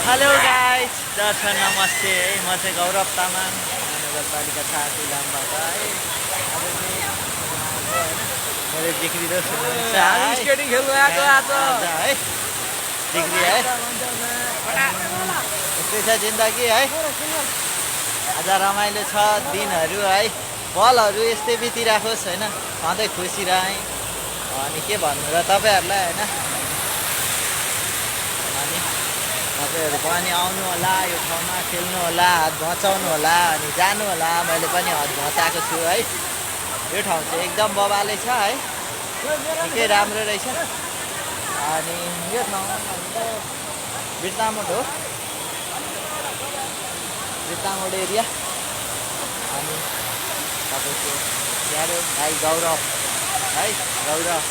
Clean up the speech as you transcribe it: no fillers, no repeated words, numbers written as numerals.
Hello guys, दर्शन नमस्ते है। म चाहिँ गौरव तामाङ, नगरपालिका 7 इलामबाट है। आज चाहिँ मेरो डिग्री र सुन्नुहुन्छ है। स्केटिङ खेल्नु आएको आज है डिग्री है। यस्तै छ जिन्दगी है। आज रमाइलो छ दिनहरू है। पलहरू यस्तै बितिराखोस् होइन, सधैँ खुसी रहे। अनि के भन्नु र तपाईँहरूलाई होइन। अनि तपाईँहरू पनि आउनु होला, यो ठाउँमा खेल्नु होला, हात भचाउनु होला, अनि जानु होला। मैले पनि हात भचाएको छु है। यो ठाउँ चाहिँ एकदम बबाले छ है, निकै राम्रो रहेछ। अनि यो ठाउँ भनेको बिर्तामोड हो, बिर्तामोड एरिया। अनि तपाईँको प्यारो भाइ गौरव है, गौरव